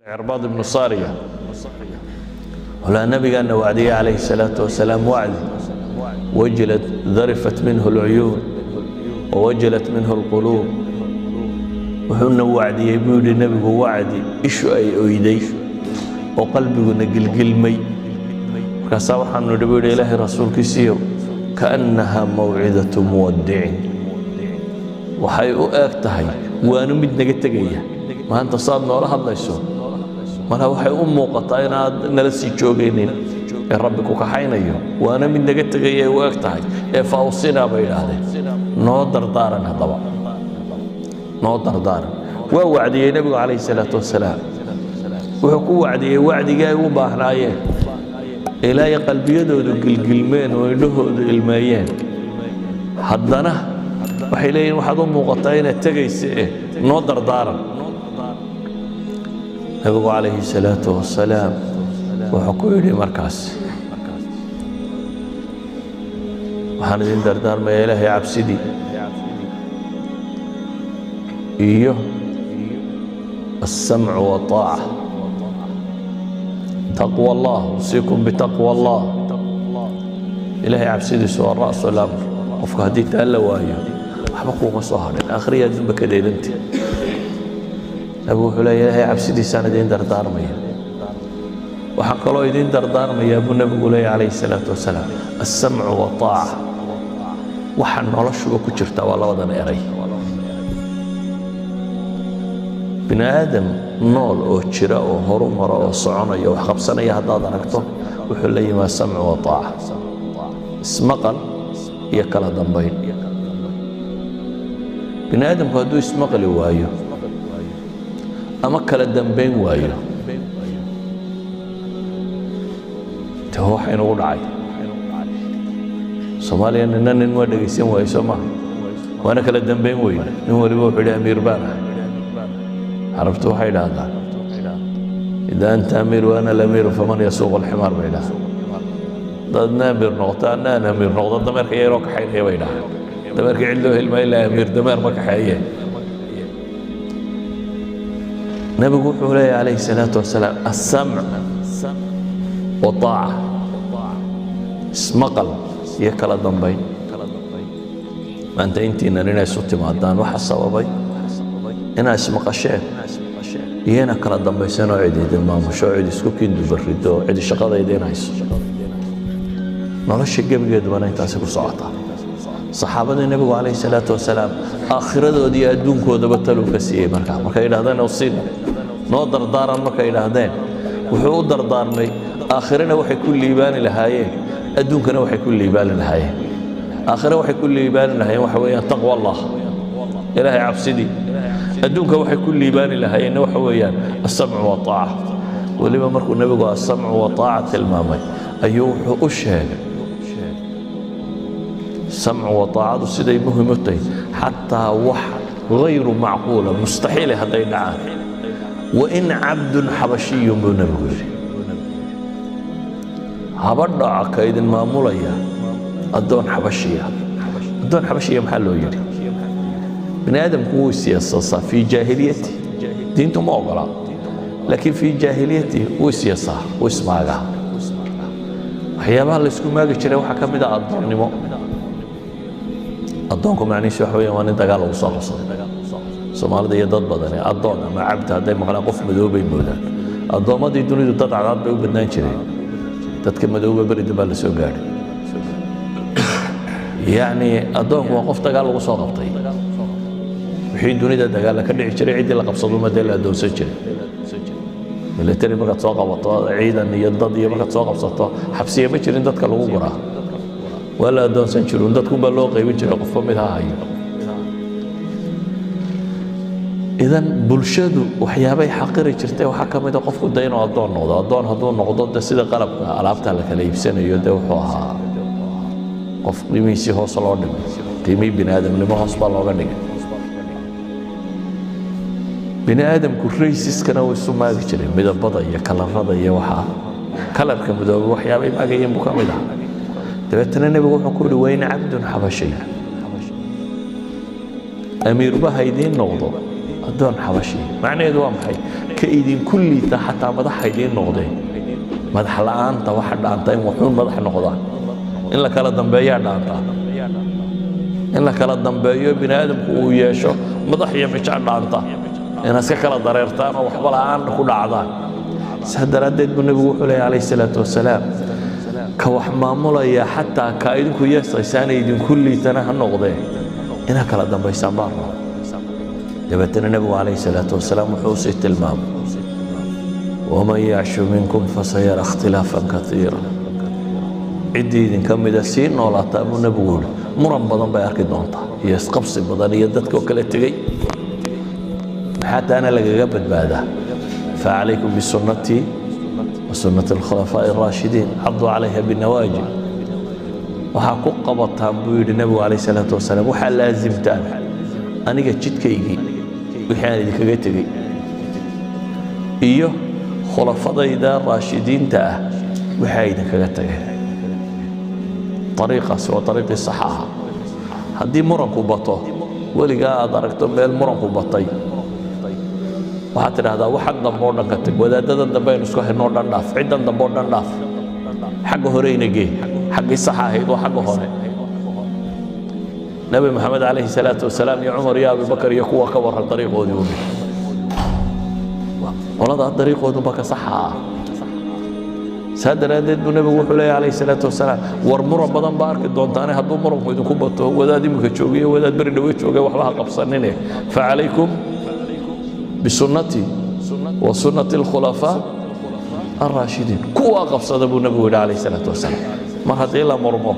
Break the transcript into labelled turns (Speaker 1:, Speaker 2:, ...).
Speaker 1: Cirbaad ibnu Saariya walaa nabigaana wacdiyey calayhi salaatu wasalaam, wacdi wajilat darifat minhu alcuyuun wawajilat minhu alquluub. Wuxuuna wacdiyey, buu yidhi nebigu, wacdi ishu ay oyday oo qalbiguna gilgilmay. Markaasaa waxaanu nidhi, buu yidhi, Ilaahay rasuulkiisiiyow, kaannaha mawcidatu muwaddicin, waxay u eg tahay waanu mid naga tegaya. Maanta saad noola hadlayso mala waxay u muuqataa inaad nala sii joogaynin ee Rabbi ku kaxaynayo, waana mid naga tegaya ay u eg tahay ee faawsinaa, bay idhaahdeen, noo dardaaran. Haddaba noo dardaaran. Waa wacdiyey nebigu calayhi salaatu wasalaam. Wuxuu ku wacdiyey wacdigii ay u baahnaayeen ilaa ay qalbiyadoodu gilgilmeen oo indhahoodu ilmeeyeen. Haddana waxay leeyihin, waxaad u muuqataa inaad tegaysa eh noo dardaaran. Nebigu calayhi salaatu wasalaam wuxuu ku yidhi markaas, waxaan idin dardaarmayaa Ilaahay cabsidii iyo الsamcu والطaaca, taqwa Allah, usiikum bitaqwa Allah. Ilaahay cabsidiisu waa ra'su lamr. Qofka haddii taa la waayo, waxba kuuma soo hadhin, akhriya adduunba kadeedanti. Nabigu wuxuu leeya, Ilaahay cabsidiisaan idiin dardaarmaya. Waxaan kaloo idiin dardaarmayaa, buu nebigu leeya calayhi salaatu wasalaam, alsamcu waaaca. Waxa noloshuba ku jirta waa labadan eray. Bini aadam nool oo jira oo horu maro oo soconaya oo wax qabsanaya haddaad aragto, wuxuu la yimaa samcu waaaca, ismaqal iyo kala dambayn. Bini aadamku hadduu ismaqli waayo ama kala dambayn waayo, te waxa inugu dhacay Soomaaliya, nina nin waa dhegaysan waaye, soo maha? Waana kala dambayn weyne. Nin waliba wuxuu yidhi, amiir baan ahay. Carabtu waxay idhaahdaan, ida anta amiir wa ana alamiiru faman yasuuqu alximaar, bay idhahdaan. Haddaadna amiir noqoto, anna aan amiir noqdo, dameerka yaroo kaxaynaya, bay idhahdaan. Dameerka cid loo helmaayo ilaa amiir dameer ma kaxeeye. Nebigu wuxuu leeyahy calayhi salaatu wasalaam, assamc waaaca, ismaqal iyo kala dambayn. Maanta intiinan inay isu timaadaan waxa sababay inaa ismaqasheen iyo inaa kala dambayseen oo cid idin maamusho oo cid isku kindubariddo oo cid shaqada idiin hayso. Nolosha gebigeedubana intaasi ku socotaa. Saxaabadii nebigu calayhi salaatu wasalaam aakhiradoodi iyo adduunkoodaba taluu ka siiyey. Markaa markay yidhahdeen awsina, noo dardaaran, markay yidhaahdeen, wuxuu u dardaarmay aakhirana waxay ku liibaani lahaayeen, adduunkana waxay ku liibaani lahaayeen. Aakhire waxay ku liibaani lahaayeen waxa weeyaan taqwa Allah, Ilaahay cabsidii. Adduunka waxay ku liibaani lahaayeenna waxa weeyaan asamcu waaaca. Weliba markuu nebigu asamcu waaaca tilmaamay ayuu wuxuu u sheegay samcu waaacadu siday muhim u tahay, xataa wax hayru macquula, mustaxiile hadday dhacaan. Wain cabdun xabashiyun, buu nebigu yidhi, haba dhaco ka idin maamulaya addoon xabashiya. Addoon xabashiya maxaa loo yidhi? Bini aadamku wuu isyasasaa fii jaahiliyati, diintu ma ogola, laakiin fii jaahiliyati wuu isyasaa, wuu ismaagaa. Waxyaabaha laysku maagi jiray waxaa ka mid ah addoonnimo. Addoonku macnihiisu waxa weeyaan waa nin dagaal lagu soo qabsaday. Soomaalida iyo dad badani addoon ama cabdi hadday maqlaan, qof madow bay moodaan. Addoommadii dunidu dad cadaad bay u badnaan jireen, dadka madowba berida baa la soo gaadhay. Yacni addoonku waa qof dagaal lagu soo qabtay. Wixii dunida dagaalla ka dhici jiray, ciddii la qabsaduma dee la addoonsan jiray. Military markaad soo qabato, ciidan iyo dad iyo markaad soo qabsato, xabsiya ma jirin dadka lagu guraa, waa la addoonsan jirin. Dadkunbaa loo qaybin jiray, qofba mid ha hayo. Idan bulshadu waxyaabay xaqiri jirtay waxaa ka mid a qofku de inuu addoon noqdo. Addoon hadduu noqdo, de sida qalabka alaabta la kala iibsanayo, de wuxuu ahaa qof qiimihiisii hoos loo dhimay, qiimihii bini aadamnimo hoos baa looga dhigay. Bini aadamku raysiskana wuu isu maagi jiray, midabada iyo kalarada iyo waxaa kalarka midoobe waxyaabay maagayeen buu ka mid ahaa. Dabeetana nebigu wuxuu ku yidhi, wain cabdun xabashiy, amiirba ha idiin noqdo addoon xabashiya. Macnaheedu waa maxay? Ka idinku liita xataa madaxa idiin noqdee, madax la'aanta waxa dhaanta in wuxuun madax noqdaan, in la kala dambeeyaa dhaantaa, in la kala dambeeyo bini aadamku uu yeesho madax iyo mijo dhaanta inaad iska kala dareertaan oo waxba la'aan ku dhacdaan. Saa daraaddeed buu nebigu wuxuu leeyahy calayhi salaatu wasalaam, ka wax maamulaya xataa ka idinku yeesaysaana idinku liitana ha noqdee, inaad kala dambaysaan baa raba. Dabeetana nebigu calayhi salaatu wasalaam wuxuu usii tilmaamay, waman yacshu minkum fasayara ikhtilaafan kaiira, ciddii idinka mida sii noolaataa buu nebigu yihi, muran badan bay arki doontaa iyo isqabsi badan iyo dadka oo kala tegey. Maxaa taana lagaga badbaadaa? Facalaykum bisunnatii wa sunnati alkhulafaa'i alraashidiin, caduu calayha binnawaajid. Waxaa ku qabataan buu yidhi nebigu calayh salaatu wasalaam, waxaa laasimtaan aniga jidkaygii wixii aan idinkaga tegey iyo khulafadayda raashidiinta ah wixii ay idinkaga tageen. Ariiqaasi waa ariiqii sax ahaa. Haddii muranku bato, weligaa aad aragto meel muranku batay, waxaad tidhahdaa waxan dambe oo dhan ka tag, wadaaddadan dambe aynu isku hayno o dhan dhaaf, ciddan dambe oo dhan dhaaf, xagga horeyna gee. Xaggii saxa ahayd waa xagga hore. Nebi Maxamed calayhi salaatu wasalaam iyo Cumar iyo Abibakar iyo kuwa ka warran dariiqoodii u qoladaa dariiqoodunba ka saxa ah. Saa daraaddeed buu nebigu wuxuu leeyahy calayhi salaatu wasalaam, war muran badan baa arki doontaane, hadduu muranku idinku bato, wadaad iminka joogiyo wadaad beri dhowe jooge waxba ha qabsanine, facalaykum bisunnatii wa sunnati alkhulafaa alraashidiin, kuwaa qabsada buu nebigu yidhi calayhi salaatu wasalaam. Mar haddii la murmo